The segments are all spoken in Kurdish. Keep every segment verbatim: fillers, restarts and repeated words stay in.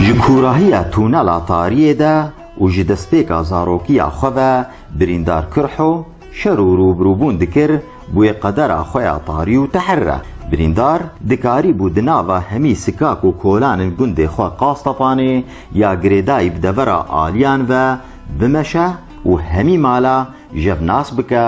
Ji kûrahiya tûnela tariyê de û ji destpêka zarokiya xwe ve Birîndar Kirho şer û rûbirûbûn dikir bi wê qedera xwe ya tarî û teher re. Birîndar dikarîbû di nava hemî sikak û kolanên gundê xwe Qastepanê ya girêdayî bi devera aliyan ve bimeşe û hemî mala jev nas bike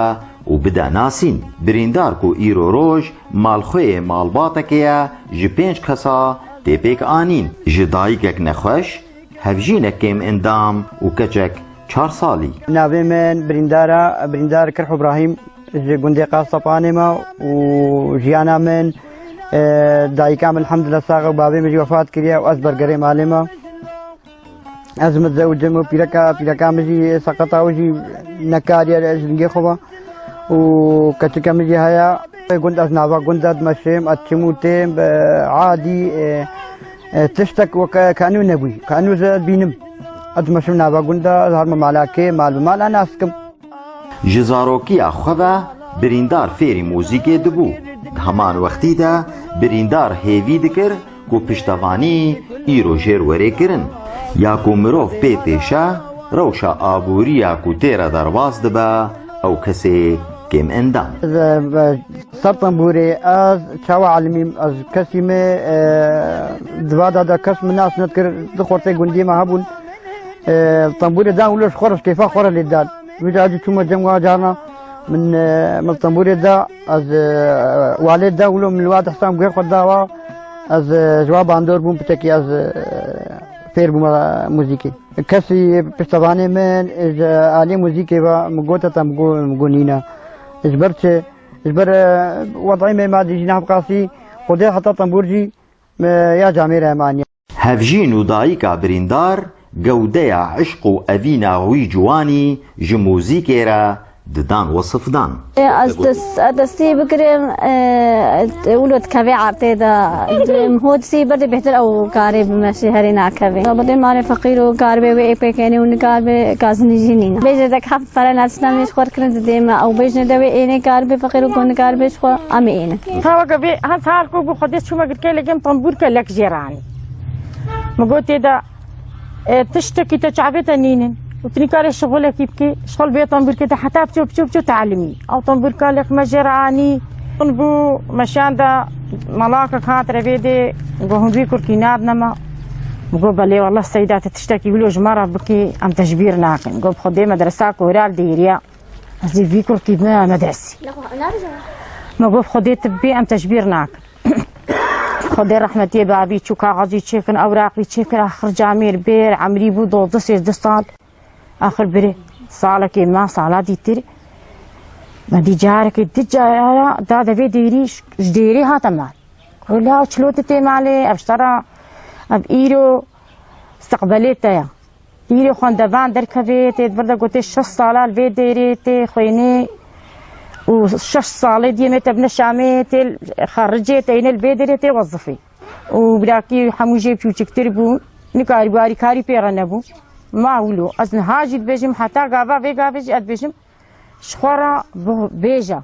û bide nasîn. Birîndar ku îro roj malxweyê malbatekê ye, ji pênc kesa tê pêk anîn. Ji dayikek nexweş, hevjînek kêm endam û keçek çar salî. Navê min Birîndar e, Birîndar Kirh Îbrahîm, ji gundê Qastepanê me û jiyana min, e, dayika min elhamdulillah sax e û bavê min jî wefat kiriye û ez bergerê malê me. Ez mizewicim û pîreka, pîreka min jî seqeta û jî nekariye ji dingê xwe ve. Û keçika min jî heye. Gund ez nava gund de dimeşim, ez çim û têm, e, adî, e, e, tiştek weke, ke enû nebûyî. Ke enû ez bînim. Ez dimeşim nava gund de, ez herme malakê, mal bi mal ez nas dikim. Ji zarokiya xwe ve Birîndar fêrî muzîkê dibû. Di heman wextî de Birîndar hêvî dikir ku piştevanî îro jêr were kirin. Ya ku mirov pê têşe, rewşa aboriya ku tê re derbas dibe, ew kesê kêm endam. Ez, e, ser tembûrê, ez çawa elimîm, ez kesî me, e, di va de kes min nas nedikir, du xortê gundî me hebûn. E, tembûrê dan wilo ji xwe re, ji kêfa xwe re lê dan. Wî de ez jî çûme cem wa carna min, e, min tembûrê da, ez, e, walê da wilo min li wa dehsan guhê xwe da wa, ez, e, ji wa bandor bûm, pitekî ez, e, fêr bûme muzîkê. Kesî piştevanê min, e, ji alî muzîkê ve min gote te, min go, min go nîne. Ji ber çi? Ji ber, e, wedayê me madî jî nehevqasî, Xwedê heta tembûr jî, e, ya camêre me aniye. Hevjîn û dayika Birîndar gewdeya eşq û evîna wî ciwanî ji muzîkê re didan wesifdan. Ez dest, ez destî bigirim, e, wilo dikeve erdê de, hodisî berdê bêhtir ew karê bimeşê herê nakeve. Berdê malê feqîr û karibê wê ê pêkenê û nikaribê kazinî jî nîne. Bêje de heft pere navçîna min ji xwe dikirin didê me. Ew bêjine de wê ênê karibê feqîr û ku nikaribê ji xwe em ê ênin. Ka weke vê heft sal ku bû Xwedê çûme girkê lê gêm tembûrke lek jê ranî. Min got tê de, e, tiştekî te çavê te nînin. Û tu nikarê şixulekî bikî, şixul bê tembûrkê te heta biçû, biçû, biçû telimî. Ew tembûrka lek me jê re anî. Min bû meşan de malakek hat re vê dê, got hûn vî kurkî nadine me. Min got belê wallah seyda te tiştekî wilo ji me re bikî, em te ji bîr nakin. Got bi Xwedê medresa Koral Dêriya. Ez ê vî kurkî bime medresî. Me got, Xwedê tu bibê, em te ji bîr nakin. Xwedê rehmetiyê bavî çû kaxezî çêkin, ewraqî çêkir, axir camêr bêr, emrî bû dozdeh sêzdeh sal. Axir birê, salekê me, sala dîtir. Me dî carekê di cara da devê dêrî ji dêrê hate mal. Got, la çilo tu tê malê, ev ji te re, ev îro steqbelê te ye. Îro xwendevan derkevê, tê di vir de gotê şeş sala li vê dêrê tê xwênê û şeş salê diyê me te bine Şamê, tê xericê, te yîne li vê dêrê tê wezifê. Û birakî hemû jê çûçiktir bû, nikarî warîkarî pê re nebû. Ma wilo, ez niha jî dibêjim, heta gava vê gavê jî ez dibêjim, ji xwe re bêje.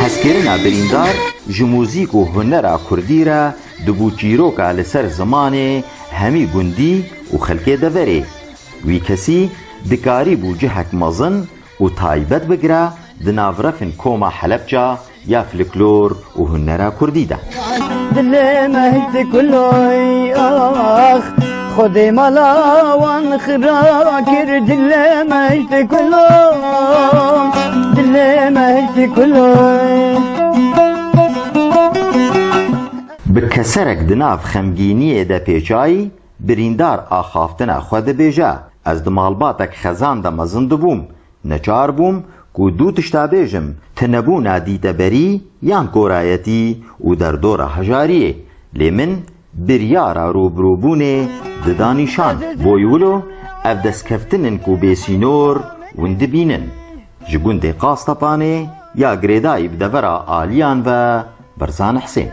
Hezkirina birîndar ji muzîk û hunera kurdî re dibû çîroka li ser zimanê hemî gundî û xelkê deverê. Wî kesî dikarîbû cihek mezin û taybet bigire di nav refên koma Helebca ya fliklor û hunera kurdî de. Dilê me hişt kuloy ax, Xwedê mala wan xira kir, dilê me hişt kuloy, dilê me hişt kuloy. Bi keserek di nav xemgîniyê de pêçayî, birîndar axaftina xwe dibêje, ez di malbatek xezan de mezin dibûm. Neçar bûm ku du tişta bêjim, tinebûna dîteberî yan korayetî û derdora hejariyê. Lê min biryara rûbirûbûnê dida nîşan. Boy wilo ev destkeftin in ku bêsînor win dibînin. Ji gundê Qastepanê ya girêdayî bi devera aliyan ve Berzan Hisên.